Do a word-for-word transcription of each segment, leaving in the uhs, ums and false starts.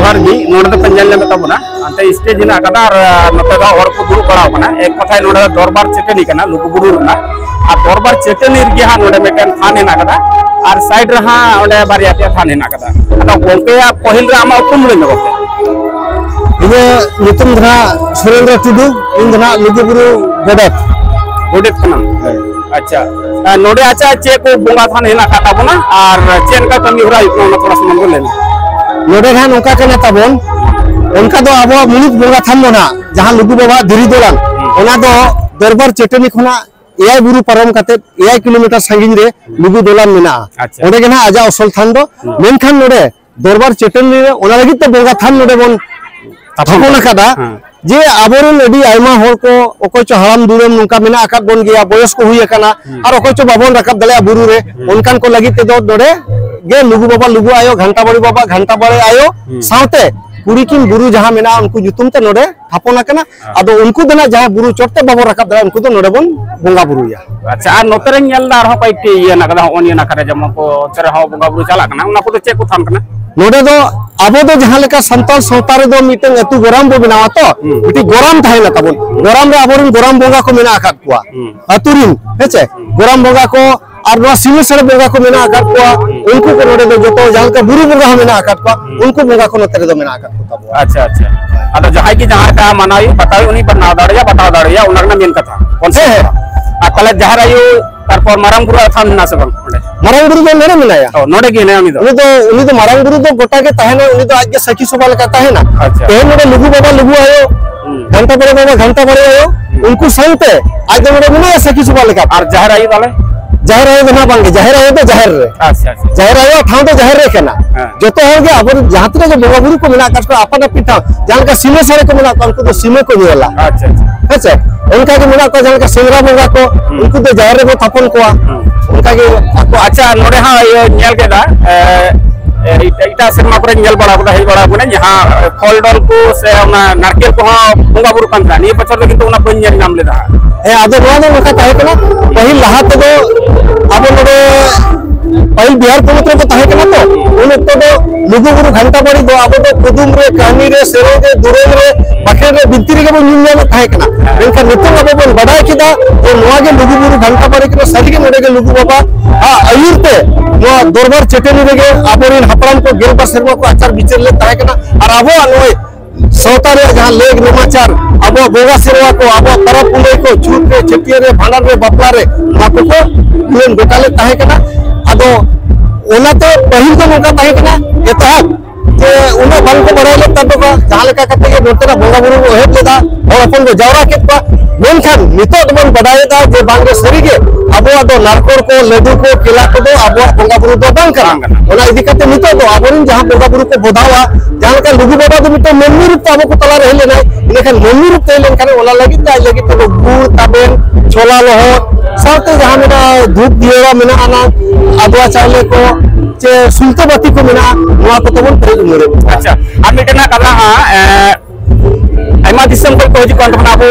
ᱡᱚᱦᱟᱨ ᱜᱮ᱾ ᱱᱚᱰᱮ ᱫᱚᱯᱮ ᱧᱮᱞ ᱧᱟᱢᱮᱫ ᱛᱟᱵᱚᱱᱟ, ᱦᱟᱱᱛᱮ ᱥᱴᱮᱡᱽ ᱦᱮᱱᱟᱜ ᱟᱠᱟᱫᱟ ᱟᱨ, ᱟᱨ ᱱᱚᱛᱮ ᱫᱚ ᱦᱚᱲ ᱠᱚ ᱫᱩᱲᱩᱵ ᱵᱟᱲᱟ ᱟᱠᱟᱱᱟ᱾ ᱮᱠ ᱠᱚᱛᱷᱟᱭ ᱱᱚᱰᱮ ᱫᱚ ᱫᱚᱨᱵᱟᱨ ᱪᱟᱹᱴᱟᱹᱱᱤ ᱠᱟᱱᱟ ᱞᱩᱜᱩ ᱵᱩᱨᱩ ᱨᱮᱱᱟᱜ᱾ ᱟᱨ ᱫᱚᱨᱵᱟᱨ ᱪᱟᱹᱴᱟᱹᱱᱤ ᱨᱮᱜᱮ ᱦᱟᱸᱜ ᱱᱚᱰᱮ ᱢᱤᱫᱴᱮᱱ ᱛᱷᱟᱱ ᱦᱮᱱᱟᱜ ᱟᱠᱟᱫᱟ ᱟᱨ ᱥᱟᱭᱤᱰ ᱨᱮ ᱦᱟᱸᱜ ᱚᱸᱰᱮ ᱵᱟᱨᱭᱟ ᱯᱮᱭᱟ ᱛᱷᱟᱱ ᱦᱮᱱᱟᱜ ᱟᱠᱟᱫᱟ᱾ ᱟᱫᱚ ᱜᱚᱢᱠᱮᱭᱟᱜ ᱯᱟᱹᱦᱤᱞ ᱨᱮ ᱟᱢᱟᱜ ᱩᱯᱨᱩᱢ ᱞᱟᱹᱭ ᱢᱮ ᱜᱚᱢᱠᱮ᱾ ᱤᱧᱟᱹᱜ ᱧᱩᱛᱩᱢ ᱫᱚ ᱱᱟᱦᱟᱜ ᱥᱩᱨᱮᱱᱫᱨᱚ ᱴᱩᱰᱩ, ᱤᱧ ᱫᱚ ᱱᱟᱦᱟᱜ ᱞᱩᱜᱩ ᱵᱩᱨᱩ ᱜᱚᱰᱮᱛ᱾ ᱜᱚᱰᱮᱛ ᱠᱟᱱᱟᱢ? ᱦᱮᱸ᱾ ᱟᱪᱪᱷᱟ᱾ ᱟᱨ ᱱᱚᱰᱮ ᱟᱪᱪᱷᱟ ᱪᱮᱫ ᱠᱚ ᱵᱚᱸᱜᱟ ᱛᱷᱟᱱ ᱦᱮᱱᱟᱜ ᱟᱠᱟᱫ ᱛᱟᱵᱚᱱᱟ ᱟᱨ ᱪᱮᱫ ᱞᱮᱠᱟ ᱠᱟᱹᱢᱤ ᱦᱚᱨᱟ ᱦᱩᱭᱩᱜ ᱠᱟᱱᱟ ᱚᱱᱟ ᱛᱷᱚᱲᱟ ᱥᱟᱢᱟᱝ ᱵᱚᱱ ᱞᱟᱹᱭ ᱢᱮ᱾ ᱱᱚᱰᱮ ᱱᱟᱦᱟᱜ ᱱᱚᱝᱠᱟ ᱠᱟᱱᱟ ᱛᱟᱵᱚᱱ, ᱚᱱᱠᱟ ᱫᱚ ᱟᱵᱚᱣᱟᱜ ᱢᱩᱬᱩᱫ ᱵᱚᱸᱜᱟ ᱛᱷᱟᱱ ᱫᱚ ᱱᱟᱦᱟᱜ ᱡᱟᱦᱟᱸ ᱞᱩᱜᱩ ᱵᱟᱵᱟ ᱫᱷᱤᱨᱤ ᱫᱚᱞᱟᱱ, ᱦᱩᱸ᱾ ᱚᱱᱟ ᱫᱚ ᱫᱚᱨᱵᱟᱨ ᱪᱟᱹᱴᱟᱹᱱᱤ ᱠᱷᱚᱱᱟᱜ ᱮᱭᱟᱭ ᱵᱩᱨᱩ ᱯᱟᱨᱚᱢ ᱠᱟᱛᱮ ᱮᱭᱟᱭ ᱠᱤᱞᱳᱢᱤᱴᱟᱨ ᱥᱟᱺᱜᱤᱧ ᱨᱮ ᱞᱩᱜᱩ ᱫᱚᱞᱟᱱ ᱢᱮᱱᱟᱜᱼᱟ᱾ ᱟᱪᱪᱷᱟ᱾ ᱚᱸᱰᱮ ᱜᱮ ᱱᱟᱦᱟᱜ ᱟᱡᱟᱜ ᱟᱥᱚᱞ ᱛᱷᱟᱱ ᱫᱚ᱾ ᱦᱩᱸ᱾ ᱢᱮᱱᱠᱷᱟᱱ ᱱᱚᱰᱮ ᱫᱚᱨᱵᱟᱨ ᱪᱟᱹᱴᱟᱹᱱᱤ ᱨᱮ ᱚᱱᱟ ᱞᱟᱹᱜᱤᱫ ᱛᱮ ᱵᱚᱸᱜᱟ ᱛᱷᱟᱱ ᱱᱚᱰᱮ ᱵᱚᱱ ᱛᱷᱟᱯᱚᱱ ᱛᱷᱟᱯᱚᱱ ᱟᱠᱟᱫᱟ᱾ ᱦᱮᱸ᱾ ᱡᱮ ᱟᱵᱚᱨᱮᱱ ᱟᱹᱰᱤ ᱟᱭᱢᱟ ᱦᱚᱲ ᱠᱚ, ᱚᱠᱚᱭ ᱪᱚ ᱦᱟᱲᱟᱢ ᱫᱩᱲᱩᱢ ᱱᱚᱝᱠᱟ ᱢᱮᱱᱟᱜ ᱟᱠᱟᱫ ᱵᱚᱱ ᱜᱮᱭᱟ, ᱵᱚᱭᱚᱥ ᱠᱚ ᱦᱩᱭ ᱟᱠᱟᱱᱟ, ᱦᱩᱸ᱾ ᱟᱨ ᱚᱠᱚᱭ ᱪᱚ ᱵᱟᱵᱚᱱ ᱨᱟᱠᱟᱵ ᱫᱟᱲᱮᱭᱟᱜᱼᱟ ᱵᱩᱨᱩ ᱨᱮ, ᱦᱩᱸ᱾ ᱚᱱᱠᱟᱱ ᱠᱚ ᱞᱟᱹᱜᱤᱫ ᱛᱮᱫᱚ ᱱᱚᱰᱮ ᱜᱮ ᱞᱩᱜᱩ ᱵᱟᱵᱟ ᱞᱩᱜᱩ ᱟᱭᱳ, ᱜᱷᱟᱱᱴᱟ ᱵᱟᱲᱮ ᱵᱟᱵᱟ, ᱜᱷᱟᱱᱴᱟ ᱵᱟᱲᱮ ᱟᱭᱳ ᱦᱩᱸ᱾ ᱥᱟᱶᱛᱮ ᱠᱩᱲᱤ ᱠᱤᱱ ᱵᱩᱨᱩ ᱡᱟᱦᱟᱸ ᱢᱮᱱᱟᱜᱼᱟ, ᱩᱱᱠᱩ ᱧᱩᱛᱩᱢ ᱛᱮ ᱱᱚᱰᱮ ᱛᱷᱟᱯᱚᱱ ᱟᱠᱟᱱᱟ᱾ ᱦᱮᱸ᱾ ᱟᱫᱚ ᱩᱱᱠᱩ ᱫᱚ ᱱᱟᱜ ᱡᱟᱦᱟᱸᱭ ᱵᱩᱨᱩ ᱪᱚᱴ ᱛᱮ ᱵᱟᱵᱚᱱ ᱨᱟᱠᱟᱵ ᱫᱟᱲᱮᱭᱟᱜᱼᱟ, ᱩᱱᱠᱩ ᱫᱚ ᱱᱚᱰᱮ ᱵᱚᱱ ᱵᱚᱸᱜᱟ ᱵᱩᱨᱩᱭᱟ᱾ ᱟᱪᱪᱷᱟ, ᱟᱨ ᱱᱚᱛᱮ ᱨᱮᱧ ᱧᱮᱞ ᱮᱫᱟ ᱟᱨᱦᱚᱸ ᱠᱚᱭᱮᱠᱴᱤ ᱤᱭᱟᱹ ᱦᱮᱱᱟᱜ ᱟᱠᱟᱫᱟ, ᱦᱚᱸᱜᱼᱚ ᱱᱤᱭᱟᱹ ᱱᱟᱠᱷᱟ ᱨᱮ ᱡᱮᱢᱚᱱ ᱠᱚ ᱚᱱᱛᱮ ᱨᱮᱦᱚᱸ ᱵᱚᱸᱜᱟ ᱵᱩᱨᱩ ᱪᱟᱞᱟᱜ ᱠᱟᱱᱟ, ᱚᱱᱟ ᱠᱚᱫᱚ ᱪᱮᱫ ᱠᱚ ᱛᱷᱟᱱ ᱠᱟᱱᱟ? ᱱᱚᱰᱮ ᱫᱚ ᱟᱵᱚ ᱫᱚ ᱡᱟᱦᱟᱸ ᱞᱮᱠᱟ ᱥᱟᱱᱛᱟᱲ ᱥᱟᱶᱛᱟ ᱨᱮᱫᱚ ᱢᱤᱫᱴᱟᱝ ᱟᱹᱛᱩ ᱜᱚᱨᱟᱢ ᱵᱚ ᱵᱮᱱᱟᱣᱟ ᱛᱚ, ᱦᱩᱸ᱾ ᱢᱤᱫᱴᱤᱡ ᱜᱚᱨᱟᱢ ᱛᱟᱦᱮᱱᱟ ᱛᱟᱵᱚᱱ᱾ ᱦᱩᱸ᱾ ᱜᱚᱨᱟᱢ ᱨᱮ ᱟᱵᱚᱨᱮᱱ ᱜᱚᱨᱟᱢ ᱵᱚᱸᱜᱟ ᱠᱚ ᱢᱮᱱᱟᱜ ᱟᱠᱟᱫ ᱠᱚᱣᱟ᱾ ᱦᱩᱸ᱾ ᱟᱹᱛᱩ ᱨᱤᱱ, ᱦᱮᱸ ᱪᱮ? ᱦᱩᱸ᱾ ᱜᱚᱨᱟᱢ ᱵᱚᱸᱜᱟ ᱠᱚ ᱟᱨ ᱱᱚᱣᱟ ᱥᱤᱢᱟᱹ ᱥᱟᱹᱲᱤ ᱵᱚᱸᱜᱟ ᱠᱚ ᱢᱮᱱᱟᱜ ᱟᱠᱟᱫ ᱠᱚᱣᱟ, ᱩᱱᱠᱩ ᱠᱚ ᱱᱚᱰᱮ ᱫᱚ ᱡᱚᱛᱚ ᱡᱟᱦᱟᱸ ᱞᱮᱠᱟ ᱵᱩᱨᱩ ᱵᱚᱸᱜᱟ ᱦᱚᱸ ᱢᱮᱱᱟᱜ ᱟᱠᱟᱫ ᱠᱚᱣᱟ, ᱩᱱᱠᱩ ᱵᱚᱸᱜᱟ ᱠᱚ ᱱᱚᱛᱮ ᱨᱮᱫᱚ ᱢᱮᱱᱟᱜ ᱟᱠᱟᱫ ᱠᱚ ᱛᱟᱵᱚᱣᱟ᱾ ᱟᱪᱪᱷᱟ, ᱟᱪᱪᱷᱟ᱾ ᱟᱫᱚ ᱡᱟᱦᱟᱸᱭ ᱜᱮ ᱡᱟᱦᱟᱸ ᱞᱮᱠᱟ ᱢᱟᱱᱟᱣ ᱦᱩᱭᱩᱜ, ᱵᱟᱛᱟᱣ ᱦᱩᱭᱩᱜ, ᱩᱱᱤ ᱵᱮᱱᱟᱣ ᱫᱟᱲᱮᱭᱟᱜᱼᱟ, ᱵᱟᱛᱟᱣ ᱫᱟᱲᱮᱭᱟᱜᱼᱟ, ᱚᱱᱟ ᱨᱮᱱᱟᱜ ᱢᱮᱱ ᱠᱟᱛᱷᱟ᱾ ᱦᱮᱸ, ᱦᱮᱸ᱾ ᱟᱨ ᱛᱟᱦᱞᱮ ᱡᱟᱦᱮᱨ ᱟᱭᱳ, ᱛᱟᱨᱯᱚᱨ ᱢᱟᱨᱟᱝ ᱵᱩᱨᱩ ᱟᱜ ᱛᱷᱟᱱ ᱢᱮᱱᱟᱜᱼᱟ ᱥᱮ ᱵᱟᱝ ᱚᱸᱰᱮ? ᱢᱟᱨᱟᱝ ᱵᱩᱨᱩ ᱫᱚ ᱱᱚᱰᱮ ᱢᱮᱱᱟᱭᱟ᱾ ᱚ, ᱱᱚᱰᱮ ᱜᱮ ᱦᱮᱱᱟᱭᱟ ᱩᱱᱤ ᱫᱚ? ᱩᱱᱤ ᱫᱚ, ᱩᱱᱤ ᱫᱚ ᱢᱟᱨᱟᱝ ᱵᱩᱨᱩ ᱫᱚ ᱜᱚᱴᱟ ᱜᱮ ᱛᱟᱦᱮᱱᱟ, ᱩᱱᱤ ᱫᱚ ᱟᱡ ᱜᱮ ᱥᱟᱹᱠᱷᱤ ᱥᱚᱵᱷᱟ ᱞᱮᱠᱟ ᱛᱟᱦᱮᱱᱟ᱾ ᱟᱪᱪᱷᱟ᱾ ᱛᱮᱦᱮᱧ ᱱᱚᱰᱮ ᱞᱩᱜᱩ ᱵᱟᱵᱟ, ᱞᱩᱜᱩ ᱟᱭᱳ, ᱦᱩᱸ᱾ ᱜᱷᱟᱱᱴᱟ ᱵᱟᱲᱮ ᱵᱟᱵᱟ, ᱜᱷᱟᱱᱴᱟ ᱵᱟᱲᱮ ᱟᱭᱳ, ᱦᱩᱸ᱾ ᱩᱱᱠᱩ ᱥᱟᱶᱛᱮ ᱟᱡ ᱫᱚ ᱱᱚᱰᱮ ᱢᱮᱱᱟᱭᱟ ᱥᱟᱹᱠᱷᱤ ᱥᱚᱵᱷᱟ ᱞᱮᱠᱟ᱾ ᱟᱨ ᱡᱟᱦᱮᱨ ᱟᱭᱳ ᱛᱟᱦᱞᱮ? ᱡᱟᱦᱮᱨ ᱟᱭᱳ ᱫᱚ ᱱᱟᱦᱟᱜ ᱵᱟᱝᱜᱮ, ᱡᱟᱦᱮᱨ ᱟᱭᱳ ᱫᱚ ᱡᱟᱦᱮᱨ ᱨᱮ᱾ ᱟᱪᱪᱷᱟ, ᱟᱪᱪᱷᱟ᱾ ᱡᱟᱦᱮᱨ ᱟᱭᱳ ᱴᱷᱟᱶ ᱫᱚ ᱡᱟᱦᱮᱨ ᱨᱮ ᱠᱟᱱᱟ᱾ ᱦᱮᱸ᱾ ᱡᱚᱛᱚ ᱦᱚᱲ ᱜᱮ ᱟᱵᱚᱨᱮᱱ ᱡᱟᱦᱟᱸ ᱛᱤᱱᱟᱹᱜ ᱜᱮ ᱵᱚᱸᱜᱟ ᱵᱩᱨᱩ ᱠᱚ ᱢᱮᱱᱟᱜ ᱟᱠᱟᱫ ᱠᱚᱣᱟ, ᱟᱯᱟᱱ ᱟᱯᱤᱱ ᱴᱷᱟᱶ, ᱡᱟᱦᱟᱸ ᱞᱮᱠᱟ ᱥᱤᱢᱟᱹ ᱥᱟᱹᱲᱤ ᱠᱚ ᱢᱮᱱᱟᱜ ᱠᱚᱣᱟ, ᱩᱱᱠᱩ ᱫᱚ ᱥᱤᱢᱟᱹ ᱠᱚ ᱧᱮᱞᱟ᱾ ᱟᱪᱪᱷᱟ, ᱟᱪᱪᱷᱟ᱾ ᱦᱮᱸ ᱥᱮ? ᱚᱱᱠᱟ ᱜᱮ ᱢᱮᱱᱟᱜ ᱠᱚᱣᱟ, ᱡᱟᱦᱟᱸ ᱞᱮᱠᱟ ᱥᱮᱸᱫᱽᱨᱟ ᱵᱚᱸᱜᱟ ᱠᱚ, ᱦᱩᱸ᱾ ᱩᱱᱠᱩ ᱫᱚ ᱡᱟᱦᱮᱨ ᱨᱮᱵᱚ ᱛᱷᱟᱯᱚᱱ ᱠᱚᱣᱟ᱾ ᱦᱩᱸ᱾ ᱚᱱᱠᱟ ᱜᱮ ᱟᱠᱚ ᱟᱪᱪᱷᱟ, ᱱᱚᱰᱮ ᱦᱚᱸ ᱤᱭᱟᱹ ᱧᱮᱞ ᱠᱮᱫᱟ, ᱮ, ᱮ, ᱮᱴᱟᱜ, ᱮᱴᱟᱜ ᱥᱮᱨᱢᱟ ᱠᱚᱨᱮ ᱧᱮᱞ ᱵᱟᱲᱟ ᱠᱟᱫᱟ, ᱦᱮᱡ ᱵᱟᱲᱟ ᱠᱟᱱᱟ, ᱡᱟᱦᱟᱸ ᱯᱷᱚᱞ ᱰᱚᱞ ᱠᱚ ᱥᱮ ᱚᱱᱟ ᱱᱟᱨᱠᱮᱞ ᱠᱚᱦᱚᱸ ᱵᱚᱸᱜᱟ ᱵᱩᱨᱩ ᱠᱟᱱ ᱛᱟᱦᱮᱸᱱᱟ᱾ ᱱᱤᱭᱟᱹ ᱵᱚᱪᱷᱚᱨ ᱫᱚ ᱠᱤᱱᱛᱩ ᱚᱱᱟ ᱵᱟᱹᱧ ᱧᱮᱞ ᱧᱟᱢ ᱞᱮᱫᱟ ᱦᱟᱸᱜ᱾ ᱦᱮᱸ, ᱟᱫᱚ ᱱᱚᱣᱟ ᱫᱚ ᱱᱚᱝᱠᱟ ᱛᱟᱦᱮᱸ ᱠᱟᱱᱟ, ᱯᱟᱹᱦᱤᱞ ᱞᱟᱦᱟ ᱛᱮᱫᱚ ᱟᱵᱚ ᱱᱚᱰᱮ ᱯᱟᱹᱦᱤᱞ ᱵᱤᱦᱟᱨ ᱯᱚᱱᱚᱛ ᱨᱮᱠᱚ ᱛᱟᱦᱮᱸ ᱠᱟᱱᱟ ᱛᱚ, ᱩᱱ ᱚᱠᱛᱚ ᱫᱚ ᱞᱩᱜᱩ ᱵᱩᱨᱩ ᱜᱷᱟᱱᱴᱟ ᱵᱟᱲᱤ ᱫᱚ ᱟᱵᱚ ᱫᱚ ᱠᱩᱫᱩᱢ ᱨᱮ, ᱠᱟᱹᱦᱱᱤ ᱨᱮ, ᱥᱮᱨᱮᱧ ᱨᱮ, ᱫᱩᱨᱟᱹᱝ ᱨᱮ, ᱵᱟᱠᱷᱮᱬ ᱨᱮ, ᱵᱤᱱᱛᱤ ᱨᱮᱜᱮ ᱵᱚᱱ ᱧᱮᱞ ᱧᱟᱢᱮᱫ ᱛᱟᱦᱮᱸ ᱠᱟᱱᱟ᱾ ᱢᱮᱱᱠᱷᱟᱱ ᱱᱤᱛᱚᱜ ᱟᱵᱚ ᱵᱚᱱ ᱵᱟᱰᱟᱭ ᱠᱮᱫᱟ ᱡᱮ ᱱᱚᱣᱟ ᱜᱮ ᱞᱩᱜᱩ ᱵᱩᱨᱩ ᱜᱷᱟᱱᱴᱟ ᱵᱟᱲᱤ ᱠᱟᱱᱟ, ᱥᱟᱹᱨᱤᱜᱮ ᱱᱚᱰᱮ ᱜᱮ ᱞᱩᱜᱩ ᱵᱟᱵᱟ ᱟᱜ ᱟᱹᱭᱩᱨ ᱛᱮ ᱱᱚᱣᱟ ᱫᱚᱨᱵᱟᱨ ᱪᱟᱹᱴᱟᱹᱱᱤ ᱨᱮᱜᱮ ᱟᱵᱚᱨᱮᱱ ᱦᱟᱯᱲᱟᱢ ᱠᱚ ᱜᱮᱞ ᱵᱟᱨ ᱥᱮᱨᱢᱟ ᱠᱚ ᱟᱪᱟᱨ ᱵᱤᱪᱟᱹᱨ ᱞᱮᱫ ᱛᱟᱦᱮᱸ ᱠᱟᱱᱟ᱾ ᱟᱨ ᱟᱵᱚᱣᱟᱜ ᱱᱚᱜᱼᱚᱭ ᱥᱟᱶᱛᱟ ᱨᱮᱭᱟᱜ ᱡᱟᱦᱟᱸ ᱞᱮᱠ ᱱᱮᱢᱟᱪᱟᱨ, ᱟᱵᱚᱣᱟᱜ ᱵᱚᱸᱜᱟ ᱥᱮᱨᱣᱟ ᱠᱚ, ᱟᱵᱚᱣᱟᱜ ᱯᱚᱨᱚᱵᱽ ᱯᱩᱱᱟᱹᱭ ᱠᱚ, ᱪᱷᱩᱛ ᱨᱮ, ᱪᱷᱟᱹᱴᱭᱟᱹᱨ ᱨᱮ, ᱵᱷᱟᱸᱰᱟᱱ ᱨᱮ, ᱵᱟᱯᱞᱟ ᱨᱮ, ᱱᱚᱣᱟ ᱠᱚᱠᱚ ᱜᱩᱱᱟᱹᱱ ᱜᱚᱴᱟ ᱞᱮᱫ ᱛᱟᱦᱮᱸ ᱠᱟᱱᱟ᱾ ᱟᱫᱚ ᱚᱱᱟᱛᱮ ᱯᱟᱹᱦᱤᱞ ᱫᱚ ᱱᱚᱝᱠᱟ ᱛᱟᱦᱮᱸ ᱠᱟᱱᱟ, ᱮᱛᱚᱦᱚᱵ ᱡᱮ ᱩᱱᱟᱹᱜ ᱵᱟᱝ ᱠᱚ ᱵᱟᱲᱟᱭ ᱞᱮᱫ ᱛᱟᱠᱚᱣᱟ, ᱡᱟᱦᱟᱸ ᱞᱮᱠᱟ ᱠᱟᱛᱮ ᱜᱮ ᱱᱚᱛᱮᱱᱟᱜ ᱵᱚᱸᱜᱟ ᱵᱩᱨᱩ ᱠᱚ ᱮᱦᱚᱵ ᱞᱮᱫᱟ, ᱦᱚᱲ ᱦᱚᱯᱚᱱ ᱠᱚ ᱡᱟᱣᱨᱟ ᱠᱮᱫ ᱠᱚᱣᱟ᱾ ᱢᱮᱱᱠᱷᱟᱱ ᱱᱤᱛᱚᱜ ᱫᱚᱵᱚᱱ ᱵᱟᱰᱟᱭᱮᱫᱟ ᱡᱮ ᱵᱟᱝᱜᱮ ᱥᱟᱹᱨᱤᱜᱮ ᱟᱵᱚᱣᱟᱜ ᱫᱚ ᱱᱟᱨᱠᱳᱲ ᱠᱚ, ᱞᱟᱹᱰᱩ ᱠᱚ, ᱠᱮᱞᱟ ᱠᱚᱫᱚ ᱟᱵᱚᱣᱟᱜ ᱵᱚᱸᱜᱟ ᱵᱩᱨᱩ ᱫᱚ ᱵᱟᱝ ᱠᱟᱱᱟ᱾ ᱵᱟᱝ ᱠᱟᱱᱟ᱾ ᱚᱱᱟ ᱤᱫᱤ ᱠᱟᱛᱮ ᱱᱤᱛᱚᱜ ᱫᱚ ᱟᱵᱚᱨᱮᱱ ᱡᱟᱦᱟᱸ ᱵᱚᱸᱜᱟ ᱵᱩᱨᱩ ᱠᱚ ᱵᱚᱫᱷᱟᱣᱟ, ᱡᱟᱦᱟᱸ ᱞᱮᱠᱟ ᱞᱩᱜᱩ ᱵᱟᱵᱟ ᱫᱚ ᱢᱤᱫᱴᱟᱝ ᱢᱟᱹᱱᱢᱤ ᱨᱩᱯ ᱛᱮ ᱟᱵᱚ ᱠᱚ ᱛᱟᱞᱟᱨᱮ ᱦᱮᱡ ᱞᱮᱱᱟᱭ, ᱤᱱᱟᱹᱠᱷᱟᱱ ᱢᱟᱹᱱᱢᱤ ᱨᱩᱯ ᱛᱮ ᱦᱮᱡ ᱞᱮᱱᱠᱷᱟᱱ ᱚᱱᱟ ᱞᱟᱹᱜᱤᱫ ᱛᱮ ᱟᱡ ᱞᱟᱹᱜᱤᱫ ᱛᱮᱫᱚ ᱜᱩᱲ, ᱛᱟᱵᱮᱱ, ᱪᱷᱳᱞᱟ ᱞᱚᱦᱚᱫ, ᱥᱟᱶᱛᱮ ᱡᱟᱦᱟᱸ ᱢᱮᱱᱟᱜᱼᱟ ᱫᱷᱩᱯ ᱫᱤᱭᱟᱹᱲᱟ ᱢᱮᱱᱟᱜᱼᱟ, ᱚᱱᱟ ᱟᱫᱽᱣᱟ ᱪᱟᱣᱞᱮ ᱠᱚ, ᱪᱮ ᱥᱩᱞᱛᱟᱹ ᱵᱟᱹᱛᱤ ᱠᱚ ᱢᱮᱱᱟᱜᱼᱟ, ᱱᱚᱣᱟ ᱠᱚᱛᱮ ᱵᱚᱱ ᱯᱮᱨᱮᱡ ᱩᱢᱟᱹᱨᱮᱫ ᱠᱚᱣᱟ᱾ ᱟᱪᱪᱷᱟ, ᱟᱨ ᱢᱤᱫᱴᱮᱱ ᱦᱟᱸᱜ ᱠᱟᱛᱷᱟ ᱦᱟᱸᱜ, ᱮᱸ, ᱟᱭᱢᱟ ᱫᱤᱥᱚᱢ ᱠᱷᱚᱱ ᱠᱚ ᱦᱤᱡᱩᱜ ᱠᱟᱱ ᱛᱟᱵᱚᱱᱟ ᱟᱵᱚ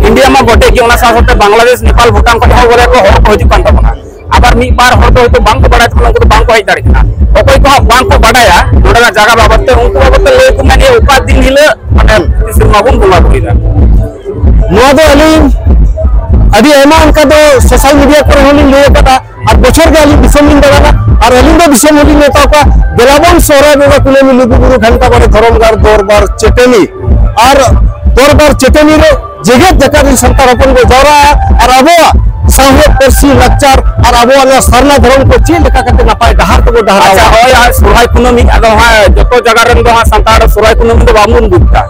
ᱤᱱᱰᱤᱭᱟ ᱢᱟ ᱵᱚᱴᱮ ᱜᱮ, ᱚᱱᱟ ᱥᱟᱶ ᱥᱟᱶᱛᱮ ᱵᱟᱝᱞᱟᱫᱮᱥ, ᱱᱮᱯᱟᱞ, ᱵᱷᱩᱴᱟᱱ ᱠᱷᱚᱱ ᱦᱚᱸ ᱵᱚᱞᱮ ᱠᱚ ᱦᱚᱲ ᱠᱚ ᱦᱤᱡᱩᱜ ᱠᱟᱱ ᱛᱟᱵᱚᱱᱟ᱾ ᱟᱵᱟᱨ ᱢᱤᱫ ᱵᱟᱨ ᱦᱚᱲ ᱫᱚ ᱦᱚᱭᱛᱳ ᱵᱟᱝ ᱠᱚ ᱵᱟᱲᱟᱭ ᱛᱟᱵᱚᱱᱟ, ᱩᱱᱠᱩ ᱫᱚ ᱵᱟᱝ ᱠᱚ ᱦᱮᱡ ᱫᱟᱲᱮᱭᱟᱜ ᱠᱟᱱᱟ᱾ ᱚᱠᱚᱭ ᱠᱚ ᱦᱟᱸᱜ ᱵᱟᱝ ᱠᱚ ᱵᱟᱰᱟᱭᱟ ᱱᱚᱰᱮᱱᱟᱜ ᱡᱟᱭᱜᱟ ᱵᱟᱵᱚᱫ ᱛᱮ, ᱩᱱᱠᱩ ᱵᱟᱵᱚᱫ ᱛᱮ ᱞᱟᱹᱭ ᱟᱠᱚ ᱢᱮ, ᱱᱤᱭᱟᱹ ᱚᱠᱟ ᱫᱤᱱ ᱦᱤᱞᱳᱜ ᱢᱟᱱᱮ ᱥᱮᱨᱢᱟ ᱵᱚᱱ ᱵᱚᱸᱜᱟ ᱵᱩᱨᱩᱭᱮᱫᱟ᱾ ᱱᱚᱣᱟ ᱫᱚ ᱟᱹᱞᱤᱧ ᱟᱹᱰᱤ ᱟᱭᱢᱟ ᱚᱱᱠᱟ ᱫᱚ ᱥᱳᱥᱟᱞ ᱢᱤᱰᱤᱭᱟ ᱠᱚᱨᱮ ᱦᱚᱸᱞᱤᱧ ᱞᱟᱹᱭ ᱟᱠᱟᱫᱟ, ᱟᱨ ᱵᱚᱪᱷᱚᱨ ᱜᱮ ᱟᱹᱞᱤᱧ ᱫᱤᱥᱚᱢ ᱞᱤᱧ ᱫᱟᱬᱟᱱᱟ᱾ ᱟᱨ ᱟᱹᱞᱤᱧ ᱫᱚ ᱫᱤᱥᱚᱢ ᱦᱚᱸᱞᱤᱧ ᱱᱮᱣᱛᱟ ᱠᱚᱣᱟ, ᱫᱮᱞᱟ ᱵᱚᱱ ᱥᱚᱦᱨᱟᱭ ᱵᱚᱸᱜᱟ ᱠᱩᱱᱟᱹᱢᱤ ᱞᱩᱜᱩ ᱵᱩᱨᱩ ᱜᱷᱟᱱᱴᱟ ᱵᱟᱲᱮ ᱫᱷᱚᱨᱚᱢ ᱜᱟᱲ ᱫᱚᱨᱵᱟᱨ ᱪᱟᱹᱴᱟᱹᱱᱤ᱾ ᱟᱨ ᱫᱚᱨᱵᱟᱨ ᱪᱟᱹᱴᱟᱹᱱᱤ ᱨᱮ ᱡᱮᱜᱮᱛ ᱡᱟᱠᱟᱛ ᱨᱮᱱ ᱥᱟᱱᱛᱟᱲ ᱦᱚᱯᱚᱱ ᱠᱚ ᱡᱟᱣᱨᱟᱜᱼᱟ ᱟᱨ ᱟᱵᱚᱣᱟᱜ ᱥᱟᱶᱦᱮᱫ, ᱯᱟᱹᱨᱥᱤ, ᱞᱟᱠᱪᱟᱨ ᱟᱨ ᱟᱵᱚᱣᱟᱜ ᱱᱚᱣᱟ ᱥᱟᱨᱱᱟ ᱫᱷᱚᱨᱚᱢ ᱠᱚ ᱪᱮᱫ ᱞᱮᱠᱟ ᱠᱟᱛᱮ ᱱᱟᱯᱟᱭ ᱰᱟᱦᱟᱨ ᱛᱮᱵᱚ ᱰᱟᱦᱟᱨᱟᱣᱟ᱾ ᱟᱪᱪᱷᱟ, ᱦᱳᱭ, ᱟᱨ ᱥᱚᱦᱨᱟᱭ ᱠᱩᱱᱟᱹᱢᱤ ᱟᱫᱚ ᱦᱟᱸᱜ ᱡᱚᱛᱚ ᱡᱟᱭᱜᱟ ᱨᱮᱱ ᱫᱚ ᱦᱟᱸᱜ ᱥᱟᱱᱛᱟᱲ ᱥᱚᱦᱨᱟᱭ ᱠᱩᱱᱟᱹᱢᱤ ᱫᱚ ᱵᱟᱵᱚᱱ ᱵᱩᱡᱽ ᱮᱫᱟ᱾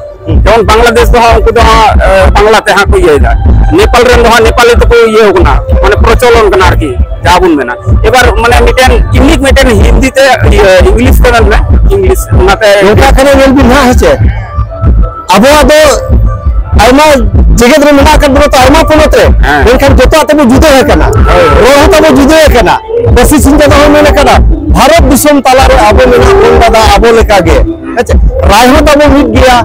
ᱡᱮᱢᱚᱱ ᱵᱟᱝᱞᱟᱫᱮᱥ ᱫᱚ ᱦᱟᱸᱜ ᱩᱱᱠᱩ ᱫᱚ ᱦᱟᱸᱜ, ᱮ, ᱵᱟᱝᱞᱟ ᱛᱮ ᱦᱟᱸᱜ ᱠᱚ ᱤᱭᱟᱹᱭᱮᱫᱟ, ᱱᱮᱯᱟᱞ ᱨᱮᱱ ᱫᱚ ᱦᱟᱸᱜ ᱱᱮᱯᱟᱞᱤ ᱛᱮᱠᱚ ᱤᱭᱟᱹ ᱠᱟᱱᱟ, ᱢᱟᱱᱮ ᱯᱨᱚᱪᱚᱞᱚᱱ ᱠᱟᱱᱟ ᱟᱨᱠᱤ, ᱡᱟᱦᱟᱸ ᱵᱚᱱ ᱢᱮᱱᱟ᱾ ᱮᱵᱟᱨ ᱢᱟᱱᱮ ᱢᱤᱫᱴᱮᱱ ᱤᱭᱩᱱᱤᱠ ᱢᱤᱫᱴᱮᱱ ᱦᱤᱱᱫᱤ ᱛᱮ, ᱤᱭᱟᱹ, ᱤᱝᱞᱤᱥ ᱛᱮ ᱢᱮᱱ ᱢᱮ, ᱤᱝᱞᱤᱥ ᱚᱱᱟᱛᱮ ᱱᱚᱝᱠᱟ ᱠᱟᱱᱟ, ᱧᱮᱞ ᱵᱤᱱ ᱦᱟᱸᱜ, ᱦᱮᱸ ᱪᱮ? ᱟᱵᱚᱣᱟᱜ ᱫᱚ ᱟᱭᱢᱟ ᱡᱮᱜᱮᱛ ᱨᱮ ᱢᱮᱱᱟᱜ ᱟᱠᱟᱫ ᱵᱚᱱᱟ ᱛᱚ, ᱟᱭᱢᱟ ᱯᱚᱱᱚᱛ ᱨᱮ, ᱦᱮᱸ᱾ ᱢᱮᱱᱠᱷᱟᱱ ᱡᱚᱛᱚᱣᱟᱜ ᱛᱟᱵᱚ ᱡᱩᱫᱟᱹ ᱟᱠᱟᱱᱟ, ᱦᱳᱭ᱾ ᱨᱚᱲ ᱦᱚᱸ ᱛᱟᱵᱚ ᱡᱩᱫᱟᱹ ᱟᱠᱟᱱᱟ᱾ ᱯᱟᱹᱨᱥᱤ ᱪᱤᱱᱛᱟᱹ ᱫᱚ ᱢᱮᱱ ᱟᱠᱟᱫᱟ, ᱵᱷᱟᱨᱚᱛ ᱫᱤᱥᱚᱢ ᱛᱟᱞᱟᱨᱮ ᱟᱵᱚ ᱢᱮᱱᱟᱜ ᱵᱚᱱ ᱫᱟᱫᱟ ᱟᱵᱚ ᱞᱮᱠᱟᱜᱮ, ᱦᱮᱸ ᱪᱮ? ᱨᱟᱭ ᱦᱚᱸ ᱛᱟᱵᱚ ᱢᱤᱫ ᱜᱮᱭᱟ,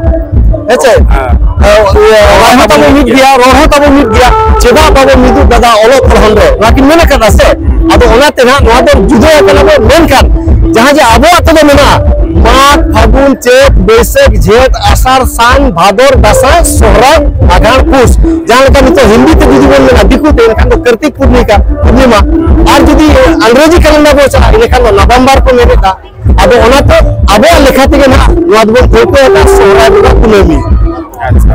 ᱦᱮᱸ ᱪᱮ? ᱦᱮᱸ᱾ ᱤᱭᱟᱹ, ᱨᱚᱲ ᱦᱚᱸ ᱛᱟᱵᱚ ᱢᱤᱫ ᱜᱮᱭᱟ, ᱨᱚᱲ ᱦᱚᱸ ᱛᱟᱵᱚ ᱢᱤᱫ ᱜᱮᱭᱟ, ᱪᱮᱫᱟᱜ ᱵᱟᱵᱚ ᱢᱤᱫᱚᱜ ᱫᱟᱫᱟ ᱚᱞᱚᱜ ᱯᱟᱲᱦᱟᱣ ᱨᱮ? ᱱᱚᱣᱟ ᱠᱤᱱ ᱢᱮᱱ ᱟᱠᱟᱫᱟ ᱥᱮ? ᱟᱫᱚ ᱚᱱᱟᱛᱮ ᱱᱟᱦᱟᱜ ᱱᱚᱣᱟ ᱫᱚ ᱡᱩᱫᱟᱹ ᱟᱠᱟᱱᱟ ᱵᱚ, ᱢᱮᱱᱠᱷᱟᱱ ᱡᱟᱦᱟᱸ ᱡᱮ ᱟᱵᱚᱣᱟᱜ ᱛᱮᱫᱚ ᱢᱮᱱᱟᱜᱼᱟ, ᱢᱟᱜᱽ, ᱯᱷᱟᱹᱜᱩᱱ, ᱪᱟᱹᱛ, ᱵᱟᱹᱭᱥᱟᱹᱠᱷ, ᱡᱷᱮᱸᱴ, ᱟᱥᱟᱲ, ᱥᱟᱱ, ᱵᱷᱟᱫᱚᱨ, ᱫᱟᱸᱥᱟᱭ, ᱥᱚᱦᱨᱟᱭ, ᱟᱜᱷᱟᱬ, ᱯᱩᱥ᱾ ᱡᱟᱦᱟᱸ ᱞᱮᱠᱟ ᱱᱤᱛᱚᱜ ᱦᱤᱱᱫᱤ ᱛᱮ ᱡᱩᱫᱤ ᱵᱚᱱ ᱢᱮᱱᱟ, ᱫᱤᱠᱩ ᱛᱮ, ᱮᱱᱠᱷᱟᱱ ᱫᱚ ᱠᱟᱨᱛᱤᱠ ᱯᱩᱨᱱᱤᱢᱟ, ᱯᱩᱨᱱᱤᱢᱟ᱾ ᱟᱨ ᱡᱩᱫᱤ ᱟᱝᱨᱮᱡᱤ ᱠᱮᱞᱮᱱᱰᱟᱨ ᱵᱚᱱ ᱪᱟᱞᱟᱜᱼᱟ, ᱮᱸᱰᱮᱠᱷᱟᱱ ᱫᱚ ᱱᱚᱵᱷᱮᱢᱵᱚᱨ ᱠᱚ ᱢᱮᱱᱮᱫᱟ᱾ ᱟᱫᱚ ᱚᱱᱟᱛᱮ ᱟᱵᱚᱣᱟᱜ ᱞᱮᱠᱷᱟ ᱛᱮᱜᱮ ᱱᱟᱦᱟᱜ ᱱᱚᱣᱟ ᱫᱚᱵᱚᱱ ᱴᱷᱟᱹᱣᱠᱟᱹ ᱟᱠᱟᱫ ᱥᱚᱦᱨᱟᱭ ᱵᱚᱸᱜᱟ ᱠᱩᱱᱟᱹᱢᱤ᱾ ᱟᱪᱪᱷᱟ,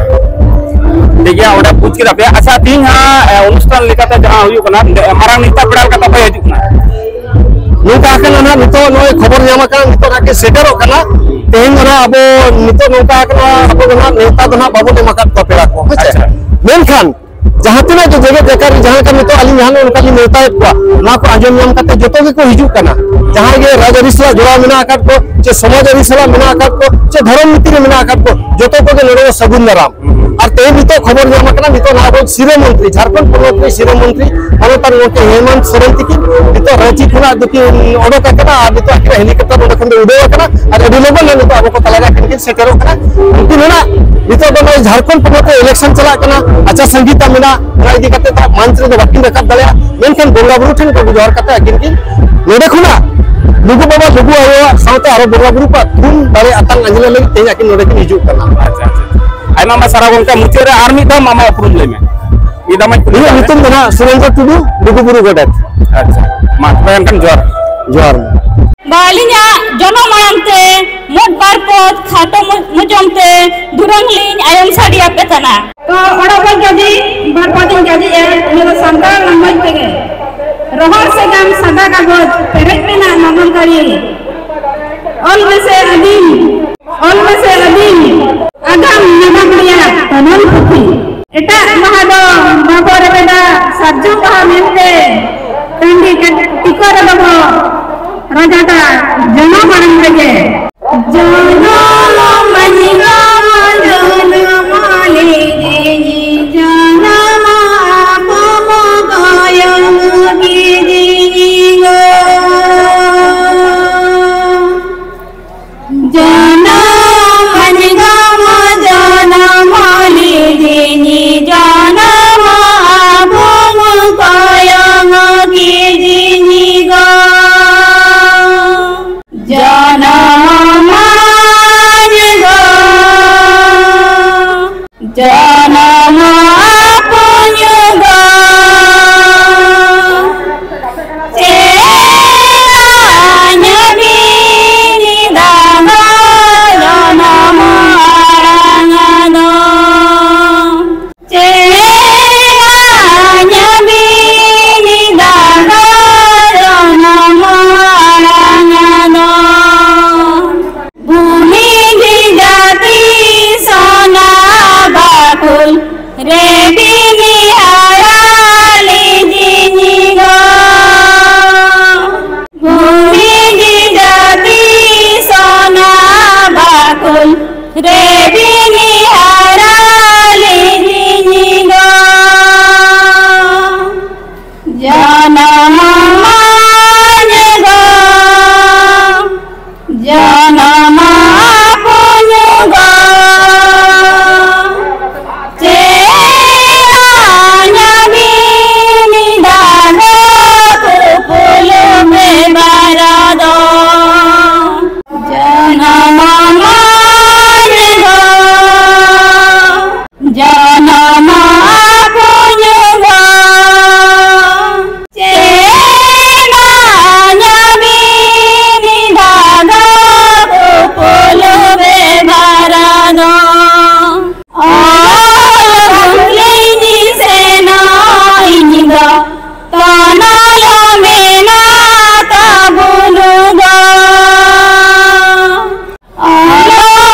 ᱴᱷᱤᱠ ᱜᱮᱭᱟ, ᱚᱸᱰᱮ ᱵᱩᱡᱽ ᱠᱮᱫᱟ ᱯᱮ᱾ ᱟᱪᱪᱷᱟ, ᱛᱤᱦᱤᱧ ᱦᱟᱸᱜ, ᱮ, ᱚᱱᱩᱥᱴᱷᱟᱱ ᱞᱮᱠᱟᱛᱮ ᱡᱟᱦᱟᱸ ᱦᱩᱭᱩᱜ ᱠᱟᱱᱟ, ᱚᱸᱰᱮ ᱢᱟᱨᱟᱝ ᱱᱮᱛᱟ ᱯᱮᱲᱟ ᱞᱮᱠᱟ ᱛᱟᱯᱮ ᱦᱤᱡᱩᱜ ᱠᱟᱱᱟ᱾ ᱱᱚᱝᱠᱟ ᱟᱠᱟᱱᱟ ᱱᱟᱦᱟᱜ, ᱱᱤᱛᱚᱜ ᱱᱚᱜᱼᱚᱭ ᱠᱷᱚᱵᱚᱨ ᱧᱟᱢ ᱟᱠᱟᱱᱟ, ᱱᱤᱛᱚᱜ ᱱᱟᱦᱟᱜ ᱜᱮ ᱥᱮᱴᱮᱨᱚᱜ ᱠᱟᱱᱟ᱾ ᱛᱮᱦᱮᱧ ᱫᱚ ᱱᱟᱦᱟᱜ ᱟᱵᱚ, ᱱᱤᱛᱚᱜ ᱱᱚᱝᱠᱟ ᱟᱠᱟᱱᱟ, ᱟᱵᱚ ᱫᱚ ᱱᱟᱦᱟᱜ ᱱᱮᱣᱛᱟ ᱫᱚ ᱱᱟᱦᱟᱜ ᱵᱟᱵᱚᱱ ᱮᱢ ᱟᱠᱟᱫ ᱠᱚᱣᱟ ᱯᱮᱲᱟ ᱠᱚ, ᱦᱮᱸ ᱥᱮ? ᱟᱪᱪᱷᱟ᱾ ᱢᱮᱱᱠᱷᱟᱱ ᱡᱟᱦᱟᱸ ᱛᱤᱱᱟᱹᱜ ᱜᱮ ᱡᱮᱜᱮᱛ ᱡᱟᱠᱟᱛ ᱨᱮ ᱡᱟᱦᱟᱸ ᱞᱮᱠᱟ ᱱᱤᱛᱚᱜ ᱟᱹᱞᱤᱧ ᱡᱟᱦᱟᱸ ᱱᱚᱜᱼᱚ ᱱᱚᱝᱠᱟ ᱞᱤᱧ ᱱᱮᱣᱛᱟᱭᱮᱫ ᱠᱚᱣᱟ, ᱱᱚᱣᱟ ᱠᱚ ᱟᱸᱡᱚᱢ ᱧᱟᱢ ᱠᱟᱛᱮ ᱡᱚᱛᱚ ᱜᱮᱠᱚ ᱦᱤᱡᱩᱜ ᱠᱟᱱᱟ᱾ ᱡᱟᱦᱟᱸᱭ ᱜᱮ ᱨᱟᱡᱽᱟᱹᱨᱤ ᱥᱟᱞᱟᱜ ᱡᱚᱲᱟᱣ ᱢᱮᱱᱟᱜ ᱟᱠᱟᱫ ᱠᱚ, ᱪᱮ ᱥᱚᱢᱟᱡᱽ ᱟᱹᱨᱤ ᱥᱟᱞᱟᱜ ᱢᱮᱱᱟᱜ ᱟᱠᱟᱫ ᱠᱚ, ᱪᱮ ᱫᱷᱚᱨᱚᱢ ᱱᱤᱛᱤ ᱨᱮ ᱢᱮᱱᱟᱜ ᱟᱠᱟᱫ ᱠᱚ, ᱡᱚᱛᱚ ᱠᱚᱜᱮ ᱱᱚᱰᱮ ᱫᱚ ᱥᱟᱹᱜᱩᱱ ᱫᱟᱨᱟᱢ᱾ ᱟᱨ ᱛᱮᱦᱮᱧ ᱱᱤᱛᱚᱜ ᱠᱷᱚᱵᱚᱨ ᱧᱟᱢ ᱟᱠᱟᱱᱟ, ᱱᱤᱛᱚᱜ ᱱᱟᱦᱟᱜ ᱟᱵᱚ ᱥᱤᱨᱟᱹ ᱢᱚᱱᱛᱨᱤ, ᱡᱷᱟᱲᱠᱷᱚᱸᱰ ᱯᱚᱱᱚᱛ ᱨᱮᱱ ᱥᱤᱨᱟᱹ ᱢᱚᱱᱛᱨᱤ ᱢᱟᱱᱚᱛᱟᱱ ᱜᱚᱢᱠᱮ ᱦᱮᱢᱚᱱᱛ ᱥᱚᱨᱮᱱ ᱛᱤᱠᱤᱱ ᱱᱤᱛᱚᱜ ᱨᱟᱸᱪᱤ ᱠᱷᱚᱱᱟᱜ ᱫᱚᱠᱤᱱ ᱚᱰᱚᱠ ᱟᱠᱟᱱᱟ ᱟᱨ ᱱᱤᱛᱚᱜ ᱟᱹᱠᱤᱱᱟᱜ ᱦᱮᱞᱤᱠᱚᱯᱴᱟᱨ ᱚᱸᱰᱮ ᱠᱷᱚᱱ ᱫᱚ ᱩᱰᱟᱹᱣ ᱟᱠᱟᱱᱟ ᱟᱨ ᱟᱹᱰᱤ ᱞᱚᱜᱚᱱ ᱱᱟᱦᱟᱜ ᱱᱤᱛᱚᱜ ᱟᱵᱚ ᱠᱚ ᱛᱟᱞᱟᱨᱮ ᱟᱹᱠᱤᱱ ᱠᱤᱱ ᱥᱮᱴᱮᱨᱚᱜ ᱠᱟᱱᱟ᱾ ᱩᱱᱠᱤᱱ ᱦᱚᱸ ᱱᱟᱦᱟᱜ ᱱᱤᱛᱚᱜ ᱫᱚ ᱱᱚᱜᱼᱚᱭ ᱡᱷᱟᱲᱠᱷᱚᱸᱰ ᱯᱚᱱᱚᱛ ᱨᱮ ᱤᱞᱮᱠᱥᱚᱱ ᱪᱟᱞᱟᱜ ᱠᱟᱱᱟ, ᱟᱪᱟᱨ ᱥᱚᱝᱦᱤᱛᱟ ᱢᱮᱱᱟᱜᱼᱟ, ᱚᱱᱟ ᱤᱫᱤ ᱠᱟᱛᱮ ᱫᱚ ᱢᱚᱧᱪ ᱨᱮᱫᱚ ᱵᱟᱹᱠᱤᱱ ᱨᱟᱠᱟᱵ ᱫᱟᱲᱮᱭᱟᱜᱼᱟ, ᱢᱮᱱᱠᱷᱟᱱ ᱵᱚᱸᱜᱟ ᱵᱩᱨᱩ ᱴᱷᱮᱱ ᱠᱚ ᱡᱚᱦᱟᱨ ᱠᱟᱛᱮ ᱟᱹᱠᱤᱱ ᱠᱤᱱ ᱱᱚᱰᱮ ᱠᱷᱚᱱᱟᱜ ᱞᱩᱜᱩ ᱵᱟᱵᱟ ᱞᱩᱜᱩ ᱟᱭᱳᱣᱟᱜ ᱥᱟᱶᱛᱮ ᱟᱨᱚ ᱵᱚᱸᱜᱟ ᱵᱩᱨᱩ ᱠᱚᱣᱟᱜ ᱛᱷᱩᱢ ᱫᱟᱲᱮ ᱟᱛᱟᱝ ᱟᱸᱡᱽᱞᱮ ᱞᱟᱹᱜᱤᱫ ᱛᱮᱦᱮᱧ ᱟᱹᱠᱤᱱ ᱱᱚᱰᱮ ᱠᱤᱱ ᱦᱤᱡᱩᱜ ᱠᱟᱱᱟ᱾ ᱟᱪᱪᱷᱟ, ᱟᱪᱪᱷᱟ, ᱟᱪᱪᱷᱟ᱾ ᱟᱭᱢᱟ ᱟᱭᱢᱟ ᱥᱟᱨᱦᱟᱣ ᱜᱚᱢᱠᱮ, ᱢᱩᱪᱟᱹᱫ ᱨᱮ ᱟᱨ ᱢᱤᱫ ᱫᱷᱟᱣ ᱟᱢᱟᱜ ᱩᱯᱨᱩᱢ ᱞᱟᱹᱭ ᱢᱮ᱾ ᱢᱤᱫ ᱫᱷᱟᱣ ᱢᱟᱧ ᱠᱩᱞᱤ ᱤᱧᱟᱹᱜ ᱠᱟᱜ ᱢᱮ᱾ ᱧᱩᱛᱩᱢ ᱫᱚ ᱱᱟᱦᱟᱜ ᱥᱩᱨᱮᱱᱫᱨᱚ ᱴᱩᱰᱩ, ᱞᱩᱜᱩ ᱵᱩᱨᱩ ᱜᱚᱰᱮᱛ᱾ ᱟᱪᱪᱷᱟ, ᱢᱟ ᱛᱚᱵᱮ ᱮᱱᱠᱷᱟᱱ ᱡᱚᱦᱟᱨ᱾ ᱡᱚᱦᱟᱨ᱾ ᱵᱟ, ᱟᱹᱞᱤᱧᱟᱜ ᱡᱚᱱᱚᱢ ᱟᱲᱟᱝ ᱛᱮ ᱢᱚᱴ ᱵᱟᱨ ᱯᱚᱫ ᱠᱷᱟᱴᱚ ᱢᱚ-, ᱢᱚᱪᱚᱢ ᱛᱮ ᱫᱩᱨᱟᱹᱝ ᱞᱤᱧ ᱟᱭᱚᱢ ᱥᱟᱰᱮ ᱟᱯᱮ ᱠᱟᱱᱟ᱾ ᱛᱚ, ᱚᱲᱟᱜ ᱵᱟᱹᱧ ᱠᱟᱹᱡᱤ, ᱵᱟᱨ ᱯᱚᱫᱤᱧ ᱠᱟᱹᱡᱤᱭᱟ, ᱩᱱᱤ ᱫᱚ ᱥᱟᱱᱛᱟᱲ ᱞᱟᱝᱜᱚᱡ ᱛᱮᱜᱮ᱾ ᱨᱚᱦᱚᱲ ᱥᱮ ᱜᱟᱢ ᱥᱟᱫᱟ ᱠᱟᱜᱚᱡᱽ, ᱯᱮᱨᱮᱡ ᱢᱮᱱᱟᱜ ᱱᱚᱱᱚᱞ ᱠᱟᱹᱨᱤ᱾ ᱚᱞ ᱢᱮᱥᱮ ᱟᱹᱫᱤᱢ, ᱚᱞ ᱢᱮᱥᱮ ᱟᱹᱫᱤᱢ, ᱟᱜᱟᱢ ᱱᱟᱜᱟᱢ ᱨᱮᱭᱟᱜ ᱛᱚᱱᱚᱞ ᱯᱩᱛᱷᱤ᱾ ᱮᱴᱟᱜ ᱵᱟᱦᱟ ᱫᱚ ᱵᱟᱵᱚ ᱨᱮᱵᱮᱫᱟ, ᱥᱟᱨᱡᱚᱢ ᱵᱟᱦᱟ ᱢᱮᱱᱛᱮ, ᱴᱟᱺᱰᱤ ᱠᱟᱹᱴ-, ᱴᱤᱠᱟᱹ ᱨᱮᱫᱚ ᱵᱚ ᱨᱟᱡᱟᱫᱟ, ᱡᱚᱱᱚᱢ ᱟᱲᱟᱝ ᱨᱮᱜᱮ᱾ ᱡᱚᱱᱚᱢ ᱢᱟᱹᱱᱤ ᱵᱟᱵᱟ ᱡᱚᱱᱚᱢ ᱟᱞᱮ ᱡᱮ ᱡᱚᱱᱚᱢ ᱟᱵᱚ ᱵᱚ ᱜᱚᱭᱚ ᱜᱤᱫᱤ ᱜᱚ᱾ ᱡᱚᱱᱚᱢ ᱢᱟᱹᱱᱤ ᱵᱟᱵᱟ ᱡᱚᱱᱚᱢ ᱨᱮ ᱵᱤᱱᱤ ᱦᱟᱨᱟ ᱞᱤᱧ ᱜᱚ᱾ ᱵᱷᱩᱢᱤ ᱡᱤᱡᱟᱹᱛᱤ ᱥᱚᱱᱟ ᱵᱟᱠᱩᱞ ᱨᱮ ᱵᱤᱱᱤ ᱦᱟᱨᱟ ᱞᱤᱧ ᱜᱚ᱾ ᱡᱟᱱᱟᱢ ᱢᱟᱧ ᱜᱚ, ᱡᱟᱱᱟᱢ ᱟᱯᱚᱧ ᱜᱚ᱾ ᱪᱮᱫ ᱟᱧᱟᱵᱤᱱ ᱫᱟᱜᱚ ᱠᱩᱯᱩᱞᱩ ᱵᱮᱵᱟᱨᱟ ᱫᱚ᱾ ᱡᱟᱱᱟᱢ ᱢᱟᱧ ᱜᱚ, ᱡᱟᱱᱟᱢ ᱟᱯᱚᱧ ᱜᱚ᱾ ᱪᱮᱫ ᱟᱧᱟᱵᱤᱱ ᱫᱟᱜᱚ ᱠᱩᱯᱩᱞᱩ ᱵᱮᱵᱟᱨᱟ ᱫᱚ᱾ ᱚᱞ ᱵᱟᱠᱷᱩᱞᱤᱧ ᱥᱮᱱᱚᱜ ᱤᱧ ᱫᱚ, ᱛᱚᱱᱚᱞ ᱢᱮᱱᱟᱜ ᱛᱟᱵᱚᱱ ᱫᱚ᱾ ᱚᱞ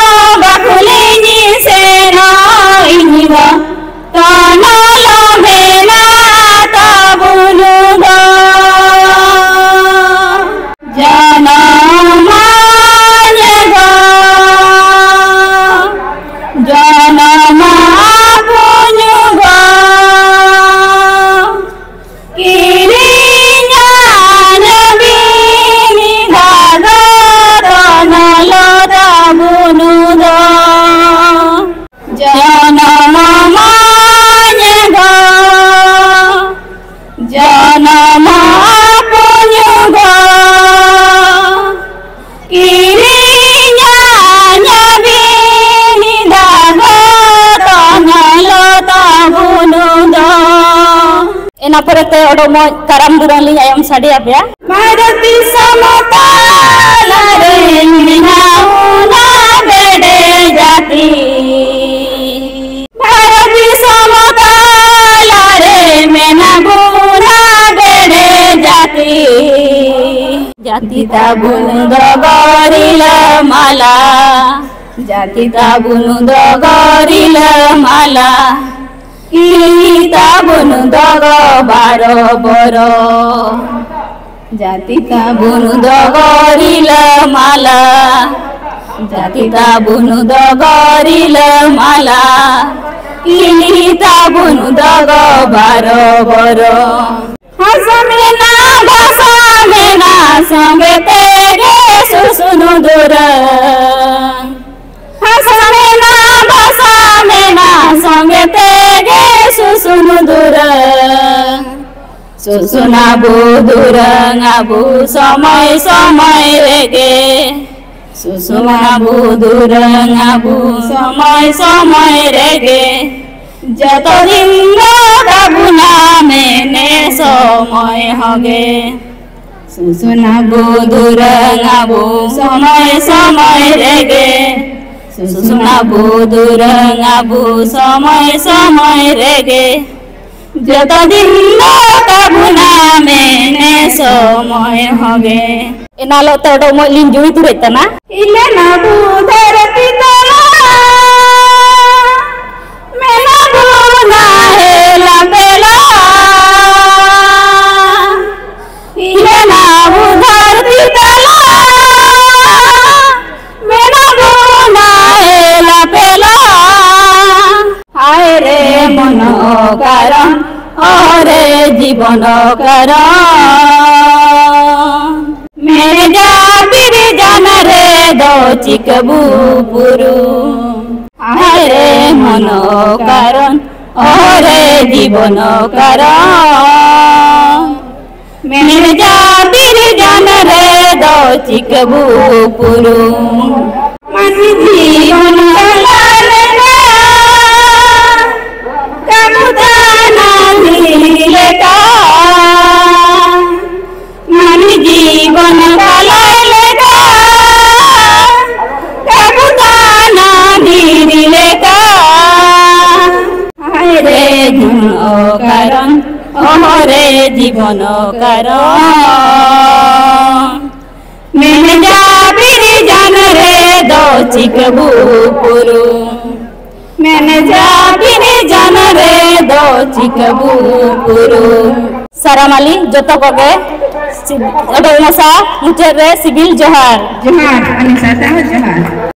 ᱵᱟᱠᱷᱩᱞᱤᱧ ᱥᱮᱱᱚᱜ ᱤᱧ ᱫᱚ, ᱛᱚᱱᱚᱞ ᱢᱮᱱᱟᱜ ᱛᱟᱵᱚᱱ ᱫᱚ᱾ ᱡᱟᱱᱟᱢ ᱢᱟᱧ ᱜᱚ, ᱡᱟᱱᱟᱢ ᱟᱯᱚᱧ ᱜᱚ᱾ ᱠᱤᱨᱤᱧᱟᱹᱧ ᱵᱤᱱᱤ ᱫᱟᱜᱚ ᱛᱚᱱᱚᱞ ᱛᱟᱵᱚᱱ ᱫᱚ᱾ ᱡᱟᱱᱟᱢ ᱢᱟᱧ ᱜᱚ, ᱡᱟᱱᱟᱢ ᱟᱯᱚᱧ ᱜᱚ᱾ ᱠᱤᱨᱤᱧᱟᱹᱧ ᱵᱤᱱᱤ ᱫᱟᱜᱚ ᱛᱚᱱᱚᱞ ᱛᱟᱵᱚᱱ ᱫᱚ᱾ ᱮᱱᱟ ᱯᱚᱨᱮᱛᱮ ᱚᱰᱚᱢᱚᱜ ᱠᱟᱨᱟᱢ ᱫᱩᱨᱟᱹᱝ ᱞᱤᱧ ᱟᱭᱚᱢ ᱥᱟᱰᱮ ᱟᱯᱮᱭᱟ᱾ ᱵᱷᱟᱨᱚᱛ ᱫᱤᱥᱚᱢ ᱛᱟᱞᱟ ᱨᱮ ᱢᱮᱱᱟᱜ ᱵᱚᱱᱟ ᱵᱮᱰᱮ ᱡᱟᱹᱛᱤ᱾ ᱵᱷᱟᱨᱚᱛ ᱫᱤᱥᱚᱢ ᱛᱟᱞᱟ ᱨᱮ ᱢᱮᱱᱟᱜ ᱵᱚᱱᱟ ᱵᱮᱰᱮ ᱡᱟᱹᱛᱤ᱾ ᱡᱟᱹᱛᱤ ᱛᱟᱵᱚᱱ ᱫᱚ ᱜᱚᱨᱤᱞᱟᱹ ᱢᱟᱞᱟ᱾ ᱡᱟᱹᱛᱤ ᱛᱟᱵᱚᱱ ᱫᱚᱜᱚ ᱨᱤᱞᱟᱹᱢᱟᱞᱟ, ᱤᱧ ᱛᱟᱵᱚᱱ ᱫᱚᱜᱚ ᱵᱟᱨᱚ ᱵᱚᱨᱚ᱾ ᱡᱟᱹᱛᱤ ᱛᱟᱵᱚᱱ ᱫᱚᱜᱚ ᱨᱤᱞᱟᱹᱢᱟᱞᱟ, ᱡᱟᱹᱛᱤ ᱛᱟᱵᱚᱱ ᱫᱚᱜᱚ ᱨᱤᱞᱟᱹᱢᱟᱞᱟ, ᱤᱧ ᱛᱟᱵᱚᱱ ᱫᱚᱜᱚ ᱵᱟᱨᱚ ᱵᱚᱨᱚ᱾ ᱦᱟᱥᱟ ᱢᱮᱱᱟᱜ, ᱵᱷᱟᱥᱟ ᱢᱮᱱᱟᱜ, ᱥᱚᱸᱜᱮ ᱛᱮᱜᱮ ᱥᱩᱥᱩᱱ ᱫᱩᱨᱟᱹᱝ᱾ ᱦᱟᱥᱟ ᱢᱮᱱᱟᱜ, ᱵᱷᱟᱥᱟ ᱢᱮᱱᱟᱜ, ᱥᱚᱸᱜᱮ ᱛᱮᱜᱮ ᱥᱩᱥᱩᱱ ᱫᱩᱨᱟᱹᱝ᱾ ᱥᱩᱥᱩᱱ ᱟᱵᱚ ᱫᱩᱨᱟᱹᱝ ᱟᱵᱚ ᱥᱚᱢᱚᱭ ᱥᱚᱢᱚᱭ ᱨᱮᱜᱮ᱾ ᱥᱩᱥᱩᱱ ᱟᱵᱚ ᱫᱩᱨᱟᱹᱝ ᱟᱵᱚ ᱥᱚᱢᱚᱭ ᱥᱚᱢᱚᱭ ᱨᱮᱜᱮ᱾ ᱡᱚᱛᱚ ᱫᱤᱱ ᱫᱚ ᱛᱟᱵᱚᱱᱟ ᱢᱮᱱᱮ ᱥᱚᱢᱚᱭ ᱦᱚᱸᱜᱮ᱾ ᱥᱩᱥᱩᱱ ᱟᱵᱚ ᱫᱩᱨᱟᱹᱝ ᱟᱵᱚ ᱥᱚᱢᱚᱭ ᱥᱚᱢᱚᱭ ᱨᱮᱜᱮ᱾ ᱥᱩᱥᱩᱱ ᱟᱵᱚ ᱫᱩᱨᱟᱹᱝ ᱟᱵᱚ ᱥᱚᱢᱚᱭ ᱥᱚᱢᱚᱭ ᱨᱮᱜᱮ᱾ ᱡᱚᱛᱚ ᱫᱤᱱ ᱫᱚ ᱛᱟᱵᱚᱱᱟ ᱢᱮᱱᱮ ᱥᱚᱢᱚᱭ ᱦᱚᱸᱜᱮ᱾ ᱮᱱᱟᱞᱚᱜ ᱛᱮ ᱚᱰᱚᱠ ᱢᱚᱡᱽ ᱞᱤᱧ ᱡᱩᱲᱤ ᱛᱩᱨᱮᱫ ᱠᱟᱱᱟ᱾ ᱤᱞᱮᱱᱟ ᱵᱩ ᱫᱷᱟᱹᱨᱛᱤ ᱛᱟᱞᱟ, ᱢᱮᱱᱟ ᱵᱚᱱᱟ ᱦᱮᱞᱟ ᱯᱮᱞᱟ᱾ ᱤᱞᱮᱱᱟ ᱵᱩ ᱫᱷᱟᱹᱨᱛᱤ ᱛᱟᱞᱟ, ᱢᱮᱱᱟ ᱵᱚᱱᱟ ᱦᱮᱞᱟ ᱯᱮᱞᱟ᱾ ᱦᱟᱭ ᱨᱮ ᱢᱚᱱ ᱚᱠᱟᱨᱚᱱ, ᱚᱦᱚ ᱨᱮ ᱡᱤᱵᱚᱱ ᱚᱠᱟᱨᱚᱱ᱾ ᱢᱮᱱ ᱡᱟᱹᱛᱤ ᱨᱮ ᱡᱟᱱ ᱨᱮ ᱫᱚ ᱪᱤᱠᱟᱹ ᱵᱩ ᱯᱩᱨᱩᱢ᱾ ᱦᱟᱭ ᱨᱮ ᱢᱚᱱ ᱚᱠᱟᱨᱚᱱ, ᱚᱦᱚ ᱨᱮ ᱡᱤᱵᱚᱱ ᱚᱠᱟᱨᱚᱱ᱾ ᱢᱮᱱ ᱡᱟᱹᱛᱤ ᱨᱮ ᱡᱟᱱ ᱨᱮ ᱫᱚ ᱪᱤᱠᱟᱹ ᱵᱩ ᱯᱩᱨᱩᱢ᱾ ᱢᱟᱹᱱᱢᱤ ᱡᱤᱵᱚᱱ ᱠᱟᱞᱟ ᱞᱮᱠᱟ, ᱠᱟᱹᱢᱩ ᱫᱟᱱᱟ ᱫᱷᱤᱨᱤ ᱞᱮᱠᱟ᱾ ᱢᱟᱹᱱᱢᱤ ᱡᱤᱵᱚᱱ ᱠᱟᱞᱟ ᱞᱮᱠᱟ, ᱠᱟᱹᱢᱩ ᱫᱟᱱᱟ ᱫᱷᱤᱨᱤ ᱞᱮᱠᱟ᱾ ᱦᱟᱭ ᱨᱮ ᱡᱤᱵᱚᱱ ᱚᱠᱟᱨᱚᱱ, ᱚᱦᱚ ᱨᱮ ᱡᱤᱵᱚᱱ ᱚᱠᱟᱨᱚᱱ᱾ ᱢᱮᱱ ᱡᱟᱹᱛᱤ ᱨᱮ ᱡᱟᱱ ᱨᱮ ᱫᱚ ᱪᱤᱠᱟᱹᱵᱩ ᱯᱩᱨᱩᱢ᱾ ᱢᱮᱱ ᱡᱟᱹᱛᱤ ᱡᱟᱱ ᱨᱮ ᱫᱚ ᱪᱤᱠᱟᱹᱵᱩ ᱯᱩᱨᱩᱢ᱾ ᱥᱟᱨᱟᱢᱟᱞᱤ ᱡᱚᱛᱚ ᱠᱚᱜᱮ ᱥᱤ-, ᱟᱹᱰᱤ ᱢᱚᱥᱟ ᱢᱩᱪᱟᱹᱫ ᱨᱮ ᱥᱤᱵᱤᱞ ᱡᱚᱦᱟᱨ᱾ ᱡᱚᱦᱟᱨ, ᱟᱹᱞᱤᱧ ᱥᱟᱶᱛᱮ ᱦᱚᱸ ᱡᱚᱦᱟᱨ᱾